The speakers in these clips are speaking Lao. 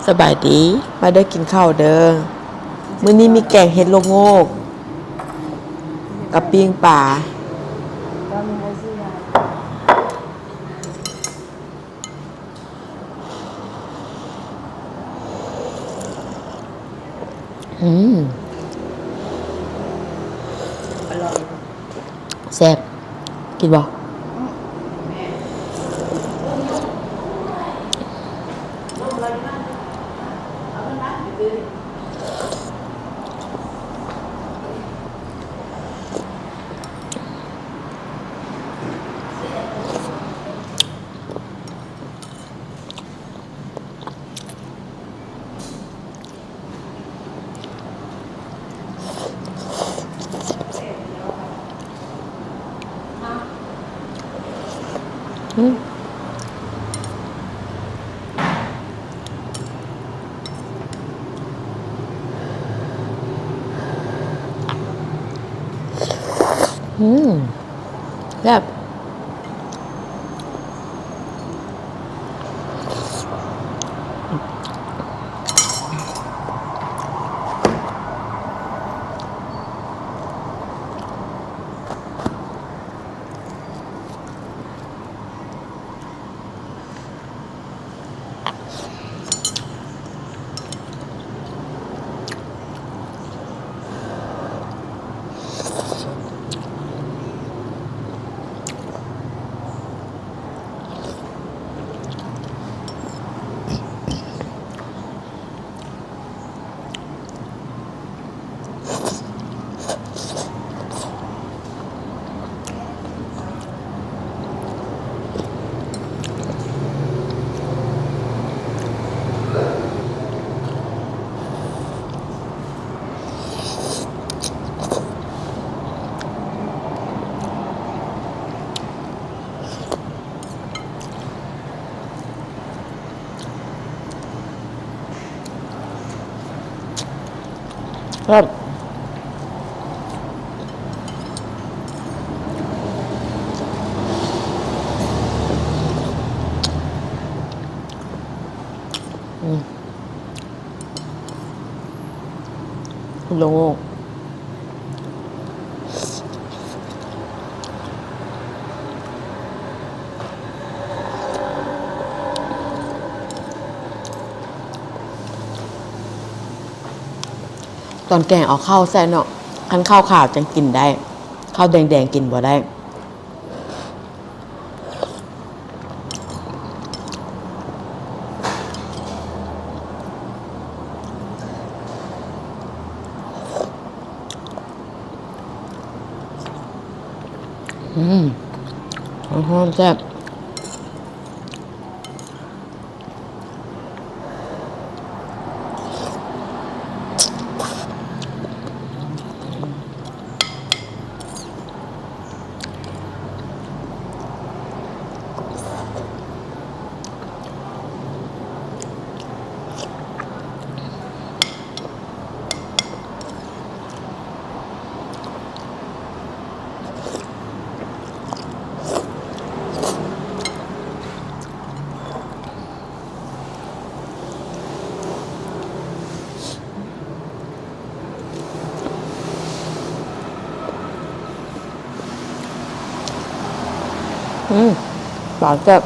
ສະບາຍດີ ມາເດີກິນເຂົ້າເດີ. ມື້ນີ້ມີແກງເຫັດລວກໂງກກັບປີ້ງປາ. ອືມ ອະລ່ອຍ ແຊບ ກິນບໍ່? ອືມ. ອືມ ອືມ ແຊບ. ແຊບ ອືມ. ໂລງ. ຕອນແກງເອົາເຂົ້າໃສ່ເນາະ, ຄັນເຂົ້າຂາວຈັ່ງກິນໄດ້, ເຂົ້າແດງໆກິນບໍ່ໄດ້. ອືມ ຫອມໆ ແຊບ. ອືມ ປາແຊບ. ອ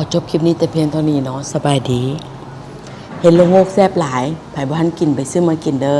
ຂໍຈົບຄລິບນີ້ແຕ່ພຽງເທົ່ານີ້ເນາະ. ສະບາຍດີ. ເຫັດລະໂງກແຊບຫຼາຍ, ໃຜບໍ່ທັນກິນໄປຊື້ມາກິນເດີ້.